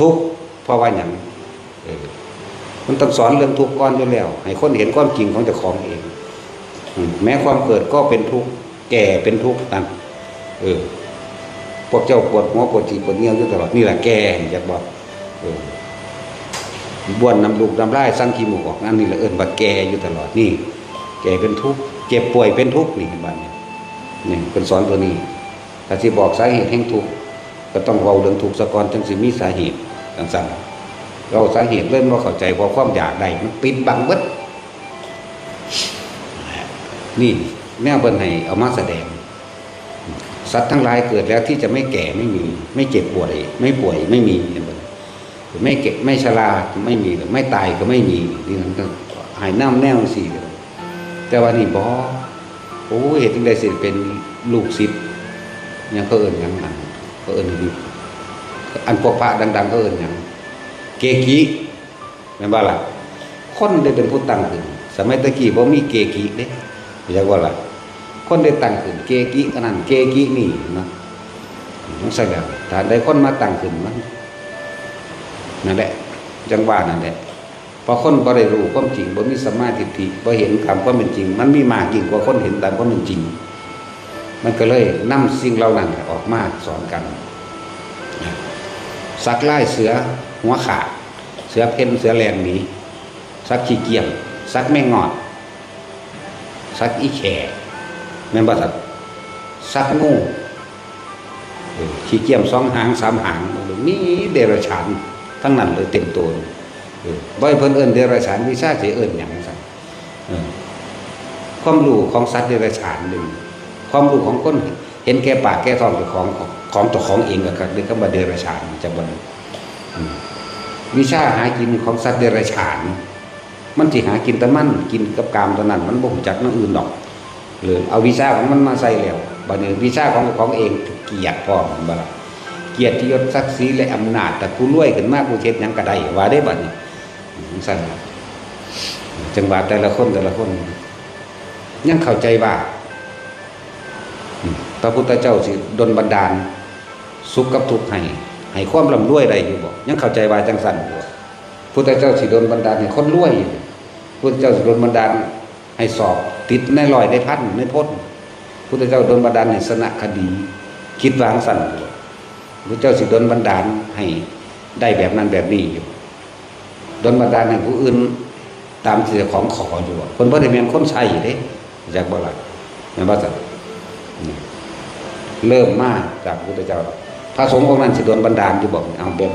ທຸກ ເພາະວ່າຫຍັງ? ເອີ ມັນຕ້ອງສອນເລື່ອງທຸກກ່ອນຢູ່ແລ້ວ ໃຫ້ຄົນເຫັນຄວາມຈິງຂອງເຈົ້າຂອງເອງ. ອືມ ແມ້ຄວາມເກີດກໍເປັນທຸກ ແກ່ເປັນທຸກນັ້ນ. ເອີ ພວກເຈົ້າປວດຫົວປວດຂີ້ປວດຍ່ຽວຢູ່ຕະຫຼອດ ນີ້ລະແກ່ ຮູ້ຈັກບໍ່? ເອີ ບ້ວນນ້ຳລູກນ້ຳລາຍ ສັງຂີ້ມູກອອກ ອັນນີ້ລະເອີ້ນວ່າແກ່ຢູ່ຕະຫຼອດ ນີ້ ແກ່ເປັນທຸກ ເຈັບປ່ວຍເປັນທຸກ ນີ້ ເຫັນບໍ່ນີ້? ນີ້ເພິ່ນສອນຕົວນີ້. ຖ້າຊິບອກສາເຫດແຫ່ງທຸກ ກໍຕ້ອງເວົ້າເລື່ອງທຸກສາກ່ອນ ຈັ່ງຊິມີສາເຫດ ຈັ່ງຊັ້ນ. ເວົ້າສາເຫດເລີຍບໍ່ເຂົ້າໃຈ ເພາະຄວາມຢາກໄດ້ມັນປິດບັງເບິດ. ນີ້ແນວເພິ່ນໃຫ້ເອົາມາສະແດງ. ສັດທັງຫຼາຍເກີດແລ້ວທີ່ຈະໄມ່ແກ່ໄມ່ມີ ໄມ່ເຈັບປ່ວຍ ໄມ່ປ່ວຍໄມ່ມີ ເຫັນບໍ່? ໄມ່ເຈັບໄມ່ຊະລາໄມ່ມີ ໄມ່ຕາຍກໍໄມ່ມີ. ນີ້ມັນກໍໃຫ້ນຳແນວຈັ່ງຊີ້. ແຕ່ວ່ານີ້ບໍ່ ໂອ້ຍ ເຮັດຈັ່ງໃດຊິເປັນລູກສິດ ຫຍັງເຂົາເອີ້ນຫຍັງ ອັນເຂົາເອີ້ນ ອັນພວກພະດັງໆ ເຂົາເອີ້ນຫຍັງ ເກກິ ແມ່ນບໍ່ລະ? ຄົນໄດ້ເປັນຜູ້ຕັ້ງຂຶ້ນ ສະໄໝແຕ່ກີ້ບໍ່ມີເກກິເດ້ ຮູ້ຈັກບໍ່ລະ? ຄົນໄດ້ຕັ້ງຂຶ້ນ ເກກິອັນນັ້ນ ເກກິນີ້ນະ ຈັ່ງຊັ້ນແຫຼະ. ຖ້າໄດ້ຄົນມາຕັ້ງຂຶ້ນ ມັນ ນັ້ນແຫຼະ ຈັ່ງວ່ານັ້ນແຫຼະ. ເພາະຄົນບໍ່ໄດ້ຮູ້ຄວາມຈິງ ບໍ່ມີສຳມາທິດຖິ ບໍ່ເຫັນຕາມຄວາມເປັນຈິງ ມັນມີມາກຍິ່ງກວ່າຄົນເຫັນຕາມຄວາມເປັນຈິງ ມັນກໍເລີຍນຳສິ່ງເຫຼົ່ານັ້ນອອກມາສອນກັນ. ສັກລາຍເສືອຫົວຂາດ ເສືອເພັ່ນ ເສືອແລ່ນໜີ ສັກຂີ້ກ້ຽມ ສັກແມງງອດ ສັກອີແຂ້ ແມ່ນບໍ່? ສັກ ສັກງູ ເອີ ຂີ້ກ້ຽມສອງຫາງສາມຫາງ ມີເດຍລະສານທັງນັ້ນເລີຍ ເຕັມໂຕ. ເອີ ບໍ່ໃຫ້ເພິ່ນເອີ້ນເດຍລະສານ ວິຊາຊິເອີ້ນຫຍັງຊັ້ນ? ເອີ ຄວາມຮູ້ຂອງສັດເດຍລະສານນີ້ ຄວາມຮູ້ຂອງຄົນເຫັນແກ່ປາກແກ່ທ້ອງເຈົ້າຂອງ ຂອງເຈົ້າຂອງເອງກໍຄັກເດ້ ຄຳວ່າເດຍລະສານ ຈຳບໍ່ໄດ້. ອືມ ວິຊາຫາກິນຂອງສັດເດຍລະສານ ມັນຊິຫາກິນແຕ່ມັນ ກິນກັບກາມເທົ່ານັ້ນ ມັນບໍ່ຮູ້ຈັກແນວອື່ນດອກ. ເລີຍເອົາວິຊາຂອງມັນມາໃສ່ແລ້ວ ບັດນີ້ວິຊາຂອງເຈົ້າຂອງເອງກຽດພ້ອມ ແມ່ນບໍ່ລະ? ກຽດຕິຍົດສັກສີ ແລະ ອຳນາດ ຖ້າກູລວຍຂຶ້ນມາ ກູເຮັດຫຍັງກໍໄດ້ ວ່າເດ້ບັດນີ້. ຈັ່ງຊັ້ນລະ ຈັ່ງວ່າແຕ່ລະຄົນ ແຕ່ລະຄົນ ຍັງເຂົ້າໃຈວ່າ ອືມ ພະພຸດທະເຈົ້າຊິດົນບັນດານສຸກກັບທຸກໃຫ້ ໃຫ້ຄວາມລ່ຳລວຍໄດ້ຢູ່ບໍ່? ຍັງເຂົ້າໃຈວ່າຈັ່ງຊັ້ນຢູ່ບໍ່? ພຸດທະເຈົ້າຊິດົນບັນດານໃຫ້ຄົນລວຍ, ພຸດທະເຈົ້າຊິດົນບັນດານໃຫ້ສອບຕິດໃນຮ້ອຍ ໃນພັນ ໃນພົນ, ພຸດທະເຈົ້າດົນບັນດານໃຫ້ຊະນະຄະດີ, ຄິດວ່າຈັ່ງຊັ້ນຢູ່. ພຸດທະເຈົ້າຊິດົນບັນດານໃຫ້ໄດ້ແບບນັ້ນແບບນີ້ຢູ່, ດົນບັນດານໃຫ້ຜູ້ອື່ນຕາມທີ່ເຈົ້າຂອງຂໍຢູ່. ເພິ່ນບໍ່ໄດ້ແມ່ນຄົນໃຊ້ເດ້. ຈັກບໍ່ລະ? ແມ່ນບໍ່ຊັ້ນ? ນີ້ເລີ່ມມາຈາກພະພຸດທະເຈົ້າ. ພະສົງອົງນັ້ນຊິດົນບັນດານຢູ່ບໍ່? ເອົາແບບ